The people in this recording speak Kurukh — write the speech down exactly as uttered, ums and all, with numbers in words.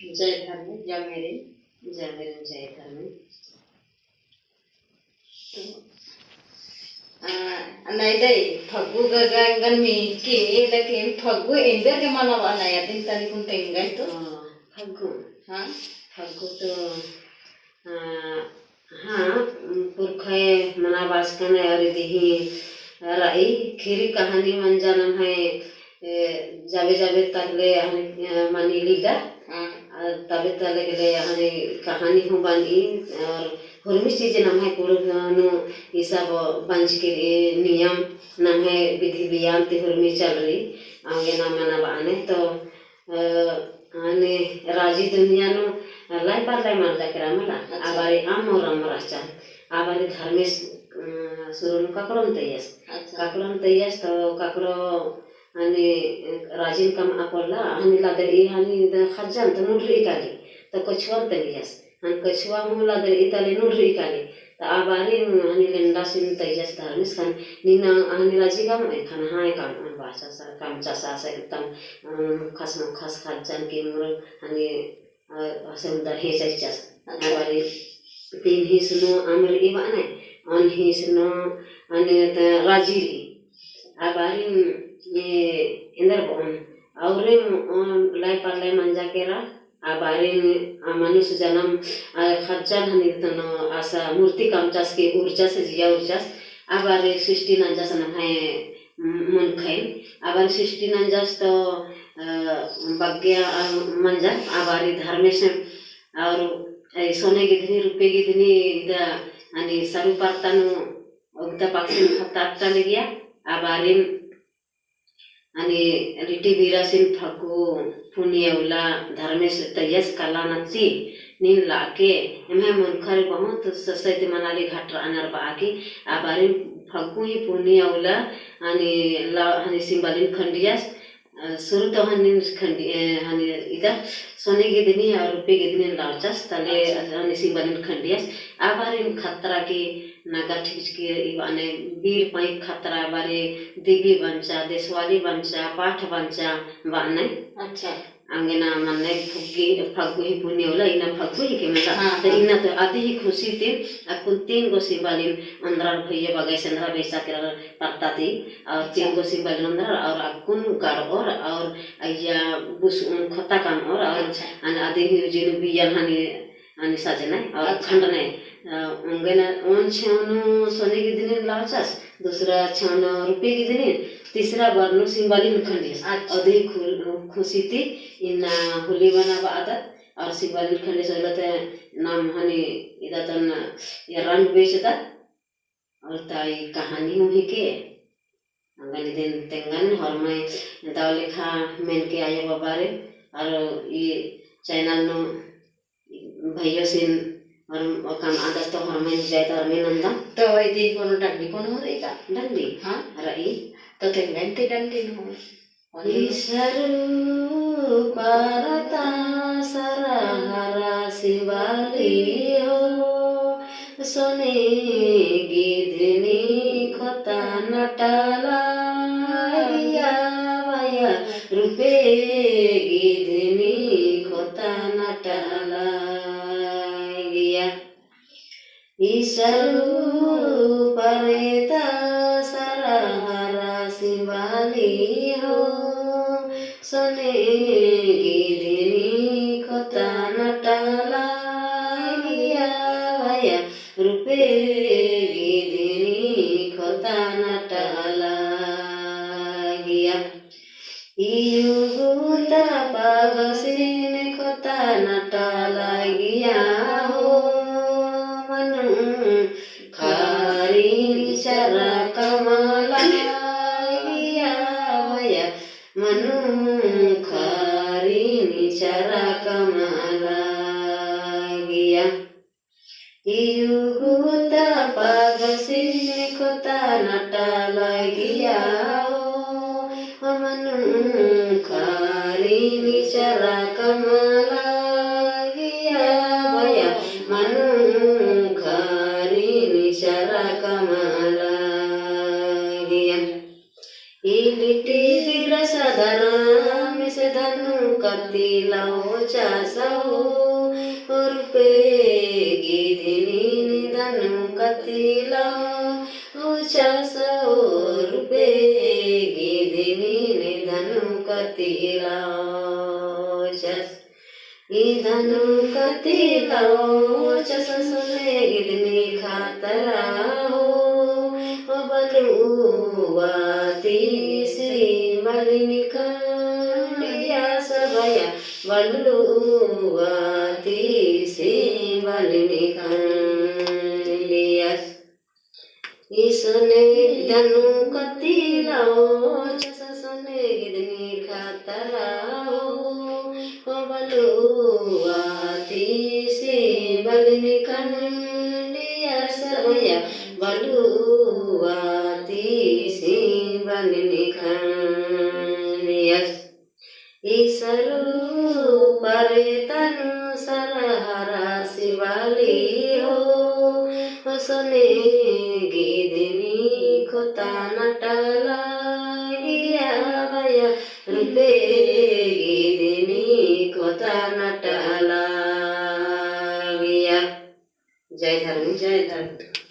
जय धर्मेस, जय मेरे, जय मेरे, जय धर्मेस। तो, आ, नई दई, फग्गु गा एंगन मिक्की, लेकिन फग्गु एन्देर गे मनाबआ नया दिन तनिकुन तेंगय तो। हाँ, फग्गु। हाँ। फग्गु तो, आ, हाँ, पुरखय मनाबाचकन और इदी ही रई, ख़ीरी कहानी मंजा नम्है, ए, जाबे जाबे तक ले हनी, ए, मनी लीदा। हाँ। आ, तबे तले गेले हनी कहानी हूँ बनी, और हुरमी चीज नम्है कुँड़ुख़ नू ई सब बंचकी रई, नियम नम्है विधि वियान ती हुरमी चल रई, औंगे ना मनाबआ नय तो, अ, हनी राजी दुनिया नू लाई पर लाई मंजा केरा मला। अच्छा। आ बारी अम्म और अम्म रहचा। आ बारी धर्मेस, अ, सुरु नू ककड़ोन तैयस। अच्छा। ककड़ोन तैयस तो ककड़ो हनी राजिन कमआ पोल्ला, हनी लदरई, हनी द खज्जन तो नुड़रई काली, तो कछुआन तैयस। हन कछुआ हूँ लदरई तले नुड़रई काली। तो आ बारी हनी लेंडासिन तैयस धर्मेस ख़ने, नीन हनी राजी कमओय ख़ने, हाँ कमओन बाचस, कमचस आसे तम, अम, खस मखस खज्जन की मुर हनी, अ, आसे उन्दर हेंचचस। अच्छा। आ बारी तीन हिस नू अम्म रई बअनय, ओन हिस नू हनी त राजी रई। आ बारी, ए, एन्देर बओन, और लाई पर लाई मंजा केरा, आ बारी, आ मनुष्य जनम, आ खज्जन हनी तनो आसा मूर्ति कमचस की उरचस, जिया उरचस, आ बारी सृष्टि नंजस नम्है मनखैन, आ बारी सृष्टि नंजस तो, अ, बग्गे, अ, मंजर, आ बारी धर्मेस, और, ए, सोने गिदनी, रुपे गिदनी, इदा, हनी सरु परता नू, उगता पक्षिन खत्ता अत्ता लगिया, आ बारी हनी लिट्टी बीरासिन फग्गु पुनिया उल्ला धर्मेस तैयस कला नत्ती नीन लाके, एम्है मुनखर बहुत ससैत मनाली घटरअनर बआ की, आ बारी फग्गु ही पुनिया उल्ला हनी ला-, हनी सिंबालिन खंडियस, अ, सुरु तो हनी खंडी-, ए, हनी इदा सोने गिदनी और रुपे गिदनी लावचस, तले अच्छा। हनी सिंबालिन खंडियस, आ बारी खतरा की नगा ठिकचकी रई बअनय, बीर पइक खतरा बारी दिबी बंचा, देसवाली बंचा, पाठ बंचा बअनय। अच्छा। अंगना मन्ने फुग्गी, फग्गु ही पुनिया उल्ला, इन्ना फग्गु ही के मतलब, हाँ, तो हाँ। इन्ना तो अदी ही खुशी ती, अक्कुन तीन गो सिंबालिन ओन्द्रर भैया बग्गे सेंदरा बेचा केरर परता ती, और तीन अच्छा। गो सिंबालिन ओन्द्रर, और अक्कुन गड़ओर, और अइय्या बुसुन खोता कमओर, और अच्छा। अन अदी ही जिनु बियन हनी हनी सजनय और अच्छा। खंडनय, अ, ओंगेना ओन छेव नू सोने गिदनी लावचस, दूसरा छेव नू रुपे गिदनी, तीसरा बार नू सिंबालिन खंडियस। अच्छा। अदी खु-, खुशी ती इन्ना होली मनाबअदत और सिंबालिन खंडियस होले ते नाम हनी इदा तन या रंग बेचदत। और ता ई कहानी हूँ हिके, अंगन इदिन तेंगन होरमय दव लेखा मेनके आयो बबारे, और ई channel नू भैयोसिन और कमआदस तो होरमय जय धर्मे नंदम। तो इदी कोनो डंडी कोनो रई का? डंडी? हाँ। रई। तो तेंगन ती डंडी नू। ईसर परता सरहरा सिंबाली हो, सोने गिदनी खोता नटाला गिया बया, रुपे गिदनी खोता नटाला गिया। ईसर परता सरहरा सिंबाली हो, सोने गिदनी खोता नटाला गिया बया, रुपे गिदनी खोता नटाला गिया। इयु गुता पगसिन खोता नटाला गिया हो, मनु खारिन चरा कमाला गिया बया, मनु खारिन चरा कमाला गिया। इयु गुता पगसिन खोता नटाला गिया हो, मनु खारिन चरा कमाला गिया बया, मनु खारिन चरा कमाला गिया। ई लिट्टी बीरा सदरा मिस धनु कत्ती लावचस नीन धनु कतिला उचस ओ रूपे गिदिनी धनु कतिला उचस। ई धनु कतिला उचस सोने गिदनी खतरा हो, ओ बलुआ तीसी बलिनी खंडिया सबया बलुआ तीसी बलिनी खंडिया। ई सोने धनु कतिला उचस सोने गिदनी खतरा हो, ओ बलुआ तीसी बलिनी खंडिया सबया बलुआ तीसी बलिनी खंडिया। ईसरू परे तनु सरहरा सिवाली हो, सोने गिदनी खोता नटला गिया बया, रूपे गिदनी खोता नटला गिया। जय धर्म, जय धर्म।